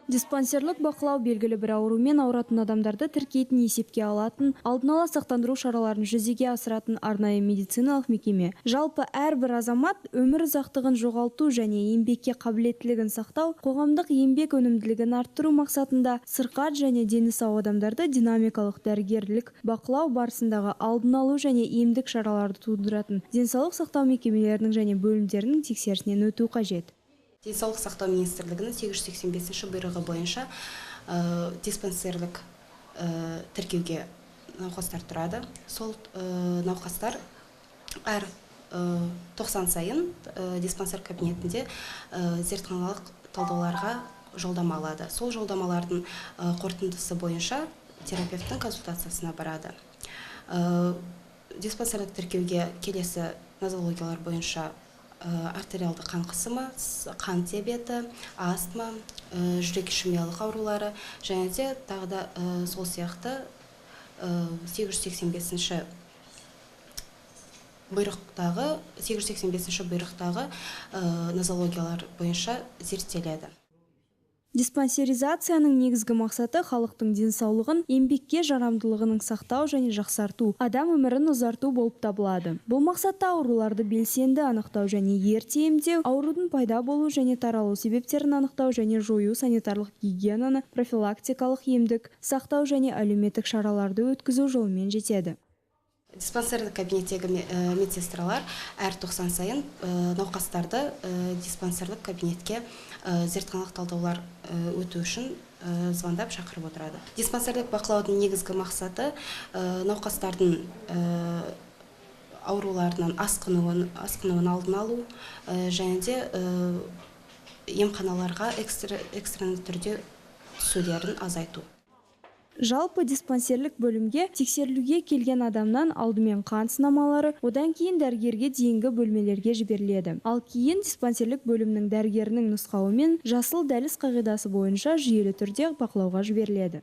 Диспансерлік бақылау белгілі бір аурумен ауыратын адамдарды тіркейтін, есепке алатын, алдын ала сақтандыру шараларын жүзеге асыратын арнайы медициналық мекеме. Жалпы, әрбір азамат өмір ұзақтығын жоғалту және еңбекке қабілеттілігін сақтау, қоғамдық еңбек өнімділігін арттыру мақсатында сырқат және дені сау адамдарды динамикалық дәрігерлік бақылау барысындағы алдын алу және емдік шараларды тудыратын денсаулық сақтау мекемелерінің және бөлімдерінің тексерісінен өту қажет. Денсаулық сақтау министрлігінің 885 бұйрығы бойынша диспансерлік тіркеуге науқастар тұрады. Сол науқастар әр 90 сайын диспансер кабинетінде зертханалық талдауларға жолдама алады. Сол жолдамалардың қорытындысы бойынша терапевттің консультациясына барады. Диспансерлік тіркеуге келесі нозологиялар бойынша: артериалды қан қысымы, қант диабеті, астма, жүрек ишемиялық аурулары және де тағы да сол сияқты 885 бұйрықтағы 885 бұйрықтағы нозологиялар бойынша зерттеледі. Диспансеризацияның негізгі мақсаты – халықтың денсаулығын, еңбекке жарамдылығының сақтау және жақсарту, адам өмірін ұзарту болып табылады. Бұл мақсатта ауруларды белсенді анықтау және ерте емдеу, аурудың пайда болу және таралу себептерін анықтау және жою, санитарлық гигиенаны, профилактикалық, емдік, сақтау және әлеуметтік шараларды өткізу жолымен жетеді. Диспансерлік кабинеттегі медсестралар әр 90 сайын науқастарды диспансерлік кабинетке зертханалық талдаулар өту үшін звондап шақырып отырады. Диспансерлік бақылаудың негізгі мақсаты – науқастардың ауруларынан асқынуын алдын алу және де емханаларға экстренный түрде түсулерін азайту. Жалпы, диспансерлік бөлімге тексерілуге келген адамнан алдымен қан сынамалары, одан кейін дәрігерге дейінгі бөлмелерге жіберіледі. Ал кейін диспансерлік бөлімнің дәрігерінің нұсқауымен жасыл дәліз қағидасы бойынша жүйелі түрде бақылауға жіберіледі.